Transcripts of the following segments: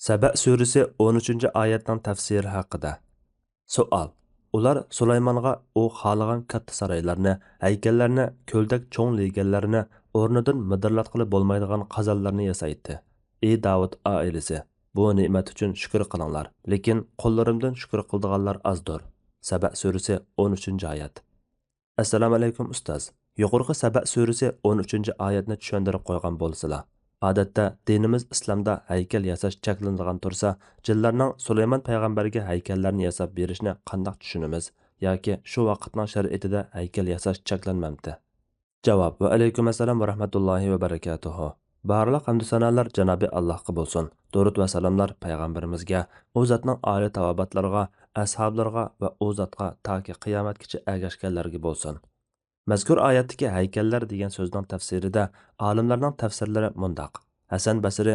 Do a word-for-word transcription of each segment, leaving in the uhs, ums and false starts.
سەبەء سۈرىسى ئون ئۈچىنچى ئايەتنىڭ تەپسىرى ھەققىدە. سوئال. ئۇلار سۇلايمانغا ئۇ خالىغان كاتتا سارايلارنى، ھەيكەللەرنى، كۆلدەك چوڭ لېگەنلەرنى، ئورنىدىن مىدىرلاتقىلى بولمايدىغان قازانلارنى ياسايتتى. ئى داۋۇت ئائىلىسى، بۇ نېمەت ئۈچۈن شۈكۈر قىلىڭلار، لېكىن قۇللىرىمدىن شۈكۈر قىلىدىغانلار ئازدۇر. سەبەء سۈرىسى ئون ئۈچىنچى ئايەت. ئەسسالامۇئەلەيكۇم ئۇستاز. يۇقىرىقى سەبەء سۈرىسى ئون ئۈچىنچى ئايەتنى چۈشەندۈرۈپ قويغان بولسىلا. ئادەتتە دىنىمىز ئىسلامدا ھەيكەل ياساش چەكلىنىدىغان تۇرسا، جىنلارنىڭ سۇلايمان پەيغەمبەرگە ھەيكەللەرنى ياساپ بېرىشىنى قانداق چۈشىنىمىز؟ ياكى شۇ ۋاقىتنىڭ شەرىئىتىدە ھەيكەل ياساش چەكلەنمەمتى؟ جاۋاب. ۋە ئەلەيكۇم ئەسسالام ۋە رەھمەتۇللاھى ۋە بەرىكاتۇھۇ. بارلىق ھەمدۇ سانالار جانابى ئاللاھقا بولسۇن. دۇرۇد ۋە سالاملار پەيغەمبىرىمىزگە، ئۇ زاتنىڭ ئالىي تاۋابىئاتلىرىغا، ئەسھابلىرىغا ۋە ئۇ زاتقا تاكى قىيامەتكىچە ئەگەشكەنلەرگە بولسۇن. مەزكۇر ئايەتتىكى ھەيكەللەر دېگەن سۆزنىڭ تەپسىرىدە ئالىملارنىڭ تەپسىرلىرى مۇنداق. ھەسەن بەسرى،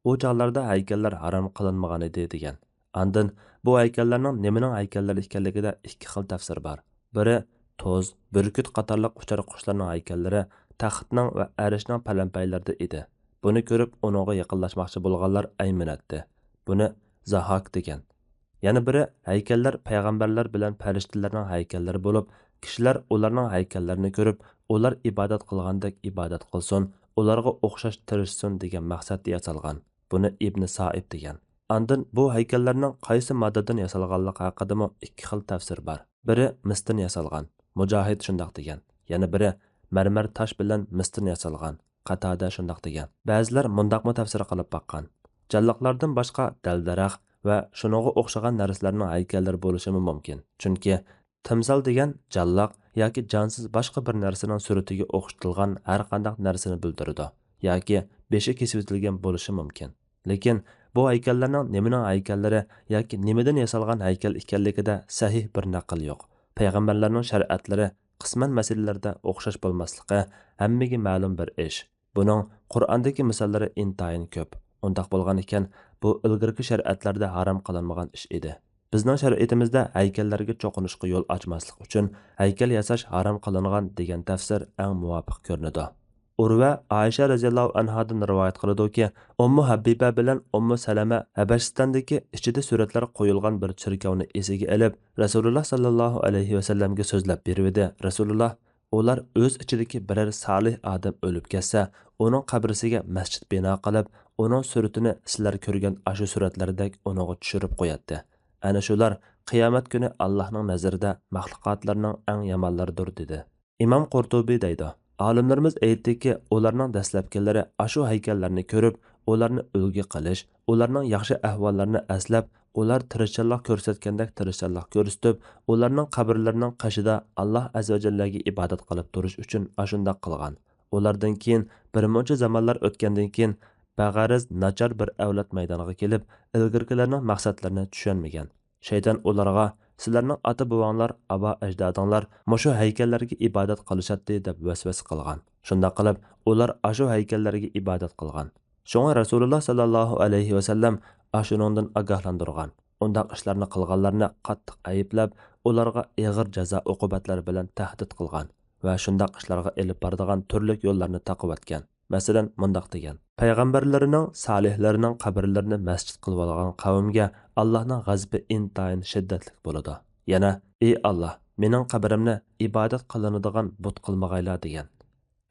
ئۇ چاغلاردا ھەيكەللەر ھارام قىلىنمىغانىدى، دېگەن. ئاندىن بۇ ھەيكەللەرنىڭ نېمىنىڭ ھەيكەللىرى ئىكەنلىكىدە ئىككى خىل تەپسىر بار. بىرى، توز، بۈركۈت قاتارلىق ئۇچار قۇشلارنىڭ ھەيكەللىرى تەختنىڭ ۋە ئەرشنىڭ پەلەمپەيلىرىدە ئىدى. بۇنى كۆرۈپ، ئۇنىڭغا يېقىنلاشماقچى بولغانلار ئەيمىنەتتى. بۇنى زاھاك دېگەن. يەنە بىرى، ھەيكەللەر پەيغەمبەرلەر بىلەن پەرىشتىلەرنىڭ ھەيكەللىرى بولۇپ، كىشىلەر ئۇلارنىڭ ھەيكەللىرىنى كۆرۈپ، ئۇلار ئىبادەت قىلغاندەك ئىبادەت قىلسۇن، ئۇلارغا ئوخشاش تىرىشسۇن دېگەن مەقسەتتە ياسالغان. بۇنى ئىبنى سائىب دېگەن. ئاندىن بۇ ھەيكەللەرنىڭ قايسى ماددىدىن ياسالغانلىقى ھەققىدىمۇ ئىككى خىل تەپسىر بار. بىرى مىستىن ياسالغان، مۇجاھىد شۇنداق دېگەن. يەنە بىرى مەرمەر تاش بىلەن مىستىن ياسالغان، قاتادە شۇنداق دېگەن. بەزىلەر مۇنداقمۇ تەپسىر قىلىپ باققان. جانلىقلاردىن باشقا دەل-دەرەخ ۋە شۇنىڭغا ئوخشىغان نەرسىلەرنىڭ ھەيكەللىرى بولۇشىمۇ مۇمكىن. چۈنكى تىمسال دېگەن جانلىق ياكى جانسىز باشقا بىر نەرسىنىڭ سۈرىتىگە ئوخشىتىلغان ھەر قانداق نەرسىنى بىلدۈرىدۇ ياكى بېشى كېسىۋېتىلگەن بولۇشى مۇمكىن. لېكىن بۇ ھەيكەللەرنىڭ نېمىنىڭ ھەيكەللىرى ياكى نېمىدىن ياسالغان ھەيكەل ئىكەنلىكىدە سەھىھ بىر نەقىل يوق. پەيغەمبەرلەرنىڭ شەرىئەتلىرى قىسمەن مەسىلىلەردە ئوخشاش بولماسلىقى ھەممىگە مەلۇم بىر ئىش. بۇنىڭ قۇرئاندىكى مىساللىرى ئىنتايىن كۆپ. ئۇنداق بولغان ئىكەن، بۇ ئىلگىرىكى شەرىئەتلەردە ھارام قىلىنمىغان ئىش ئىدى. بىزنىڭ شەرىئىتىمىزدە ھەيكەللەرگە چوقۇنۇشقا يول ئاچماسلىق ئۈچۈن ھەيكەل ياساش ھارام قىلىنغان دېگەن تەپسىر ئەڭ مۇۋاپىق كۆرۈنىدۇ. ئۇرۋە ئائىشە رەزىياللاھۇ ئەنھادىن رىۋايەت قىلىدۇكى، ئۇممۇ ھەبىبە بىلەن ئۇممۇ سەلەمە ھەبەشىستاندىكى ئىچىدە سۈرەتلەر قويۇلغان بىر چېركاۋنى ئېسىگە ئېلىپ، رەسۇلۇللا ساللاللاھۇ ئەلەيھى ۋەسەللەمگە سۆزلەپ بېرىۋىدى. رەسۇلۇللا، ئۇلار ئۆز ئىچىدىكى بىرەر سالىھ ئادەم ئۆلۈپ كەتسە، ئۇنىڭ قەبرىسىگە مەسچىت بىنا قىلىپ، ئۇنىڭ سۈرىتىنى سىلەر كۆرگەن ئاشۇ سۈرەتلەردەك ئۇنىڭغا چۈشۈرۈپ قوياتتى. ئەنە شۇلار قىيامەت كۈنى ئاللاھنىڭ نەزىرىدە مەخلۇقاتلارنىڭ ئەڭ يامانلىرىدۇر، دېدى. ئىمام قۇرتۇبى دەيدۇ، ئالىملىرىمىز ئېيتتىكى، ئۇلارنىڭ دەسلەپكىلىرى ئاشۇ ھەيكەللەرنى كۆرۈپ، ئۇلارنى ئۈلگە قىلىش، ئۇلارنىڭ ياخشى ئەھۋاللىرىنى ئەسلەپ، ئۇلار تىرىشچانلىق كۆرسەتكەندەك تىرىشچانلىق كۆرسىتىپ، ئۇلارنىڭ قەبرىلىرىنىڭ قېشىدا ئاللاھ ئەززەۋەجەللەگە ئىبادەت قىلىپ تۇرۇش ئۈچۈن ئاشۇنداق قىلغان. ئۇلاردىن كېيىن بىر مۇنچە زامانلار ئۆتكەندىن كېيىن، بەغەرىز ناچار بىر ئەۋلاد مەيدانغا كېلىپ، ئىلگىرىكىلەرنىڭ مەقسەتلىرىنى چۈشەنمىگەن. شەيتان ئۇلارغا، سىلەرنىڭ ئاتا-بوۋاڭلار، ئابا-ئەجدادىڭلار مۇشۇ ھەيكەللەرگە ئىبادەت قىلىشاتتى، دەپ ۋەسۋەسە قىلغان. شۇنداق قىلىپ، ئۇلار ئاشۇ ھەيكەللەرگە ئىبادەت قىلغان. شۇڭا رەسۇلۇللا ساللاللاھۇ ئەلەيھى ۋەسەللەم ئاشۇنىڭدىن ئاگاھلاندۇرغان. ئۇنداق ئىشلارنى قىلغانلارنى قاتتىق ئەيىبلەپ، ئۇلارغا ئېغىر جازا-ئوقۇبەتلەر بىلەن تەھدىت قىلغان ۋە شۇنداق ئىشلارغا ئېلىپ بارىدىغان تۈرلۈك يوللارنى تاقىۋەتكەن. مەسىلەن، مۇنداق دېگەن: پەيغەمبەرلىرىنىڭ، سالىھلىرىنىڭ قەبرىلىرىنى مەسچىت قىلىۋالغان قەۋمگە ئاللاھنىڭ غەزىپى ئىنتايىن شىددەتلىك بولىدۇ. يەنە، ئى ئاللاھ، مېنىڭ قەبرەمنى ئىبادەت قىلىنىدىغان بۇت قىلمىغايلا، دېگەن.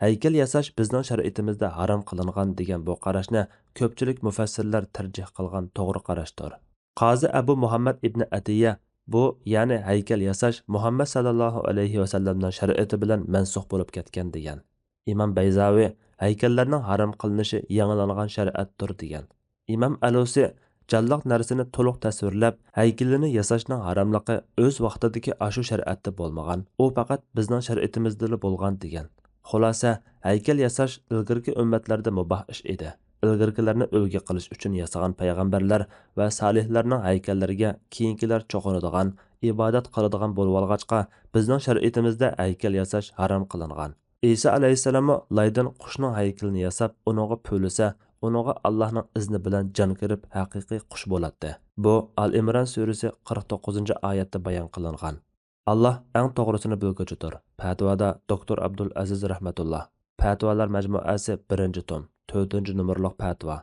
ھەيكەل ياساش بىزنىڭ شەرىئىتىمىزدە ھارام قىلىنغان دېگەن بۇ قاراشنى كۆپچىلىك مۇفەسسىرلەر تەرجىھ قىلغان توغرا قاراشتۇر. قازى ئەبۇ مۇھەممەد ئىبنى ئەتىيە بۇ، يەنى ھەيكەل ياساش مۇھەممەد ساللاللاھۇ ئەلەيھى ۋەسەللەمنىڭ شەرىئىتى بىلەن مەنسۇخ بولۇپ كەتكەن، دېگەن. ئىمام بەيزاۋى ھەيكەللەرنىڭ ھارام قىلىنىشى يېڭىلانغان شەرىئەتتۇر، دېگەن. ئىمام ئەلۇسى جانلىق نەرسىنى تولۇق تەسۋىرلەپ، ھەيكىلىنى ياساشنىڭ ھاراملىقى ئۆز ۋاقتىدىكى ئاشۇ شەرىئەتتە بولمىغان، ئۇ پەقەت بىزنىڭ شەرىئىتىمىزدىلا بولغان، دېگەن. خۇلاسە، ھەيكەل ياساش ئىلگىرىكى ئۈممەتلەردە مۇباھ ئىش ئىدى. ئىلگىرىكىلەرنى ئۈلگە قىلىش ئۈچۈن ياسىغان پەيغەمبەرلەر ۋە سالىھلارنىڭ ھەيكەللىرىگە كېيىنكىلەر چوقۇنىدىغان، ئىبادەت قىلىدىغان بولۇۋالغاچقا، بىزنىڭ شەرىئىتىمىزدە ھەيكەل ياساش ھارام قىلىنغان. ئىسا ئەلەيھىسسالاممۇ لايدىن قۇشنىڭ ھەيكىلىنى ياساپ، ئۇنىڭغا پۈۋلىسە، ئۇنىڭغا ئاللاھنىڭ ئىزنى بىلەن جان كىرىپ، ھەقىقىي قۇش بولاتتى. بۇ، ئال ئىمران سۈرىسى قىرىق توققۇزىنچى ئايەتتە بايان قىلىنغان. ئاللاھ ئەڭ توغرىسىنى بىلگۈچىدۇر. پەتىۋادا دوكتور ئابدۇل ئەزىز رەھمەتۇللا. پەتىۋالار مەجمۇئەسى بىرىنچى توم، تۆتىنچى نومۇرلۇق پەتىۋا.